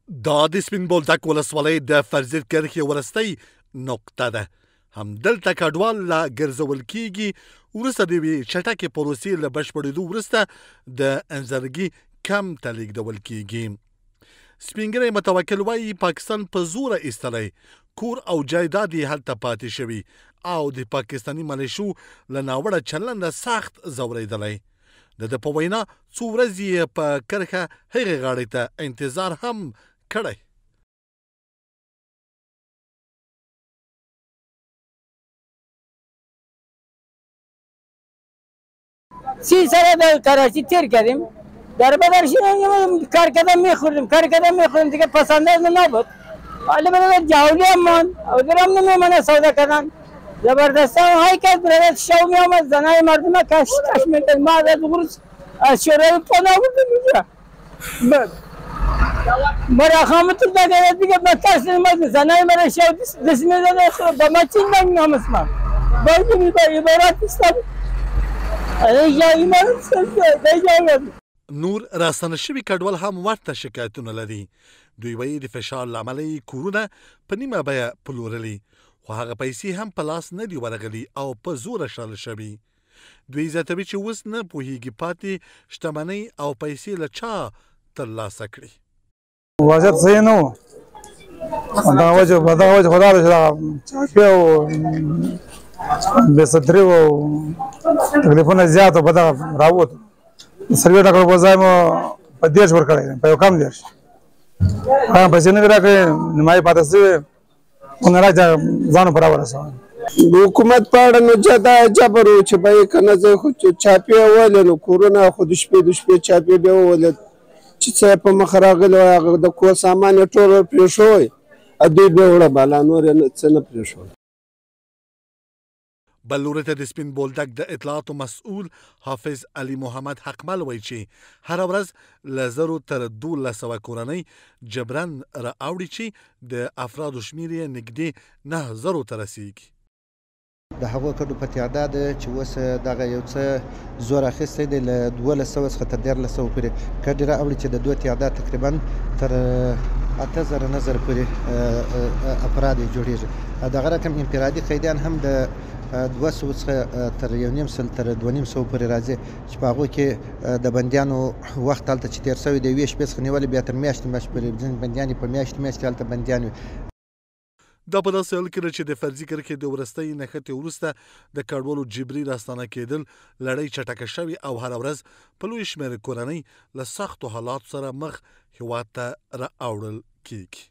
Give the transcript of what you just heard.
دا د سپین بولدک ولسوالۍ د فرضي کرښې وروستۍ نقطه ده. همدلته کډوال لا ګرځول کیږي. وروسته د یوې چټکې پروسې له بشپړېدو وروسته د انځرګي کمپ ته لیږدول کیږي. سپینږیری متوکل وایي، پاکستان په زوره ایستلی، کور او جایداد یې هلته پاتې شوي او د پاکستاني ملیشو له ناوړه چلنده سخت ځورېدلی. د ده په وینا، څو ورځې یې په کرښه هغې غاړې ته انتظار هم کړی. 30 سال در کراچی تیر کردیم، در بدر شدیم، کار کردم میخوردیم، کار کردم میخوردیم، دیگه پسنداز نبود. حالا برادر جاولی هم مان او درم نمیمانه سودا کردن. زبردست های کرد برادر، شو می آمد زنای مردم کش کش میکرد. ما از غرض از شوروی پناه بردیم اینجا. مرا خامتر داده دیگه، من ترس زنای مرا شو دست میزد با ما چین من نامس من باید با عبارت استم. نور راستانه شوي کډوال هم ورته شکایتونه لري. دوی وایي، د فشار له امله یې کورونه په نیمه بیه پلورلي، خو هغه پیسې هم په لاس نه دي ورغلي او په زوره شړل شوي. دوی زیاتوي چې اوس نه پوهیږي پاتې شتمنۍ او پیسې له چا ترلاسه کړي. وضعیت صحیح نه و، دا وجه په دغه وجه خدا ده چې دغه چاپې او بې ستري او تکلیفونه زیات په دغه راووتو. 40 ټکو په ځای مو په 30 ورکړی، په یو کم 30. هغه پیسې نه دي راکړې، نیمایي پاتې شوې، مونږ راځه ځانو پر ورسوه. د حکومت په اړه نو دا جبر و چې به یې که نه ځای خو چاپې وولې، نو کورونه خو د شپې چاپې بیا وولې چې څه په مخه راغلي وای، هغه د کور سامان یې ټول ورپرېښوی او دوی بیا وړه بالا، نور یې څه نه پرېښول. بل لوري ته د سپین بولدک د اطلاعاتو مسؤل حافظ علي محمد حقمل وایي چې هره ورځ له 1000 تر 1200 کورنۍ جبرا را اوړي چې د افرادو شمېر یې نږدې 9000 ته رسیږي. د هغو کډو په تعداد چې اوس دغه یو څه زور اخیستی دی، له 1200 څخه تر 1300 پورې کډې را اوړي چې د دوی تعداد تقریبا تر 8000 9000 پورې افراد یې جوړیږي. دغه رقم انفرادي قیدیان هم د 200 څخه تر 150 تر 250 پورې راځي چې په هغو کې د بندیانو وخت هلته چې تېر شوی دی، یوې شپې څخه نیولې بیا تر میاشتې میاشتې پورې، ځینې بندیان یې په میاشتې میاشتې هلته بندیان وي. دا په داسې حال کې ده چې د فرضي کرښې د وروستۍ نښتې وروسته د کډوالو جبري راستانه کېدل لړۍ چټکه شوې او هره ورځ په لوی شمېر کورنۍ له سختو حالاتو سره مخ هیواد ته را اوړل کیږي.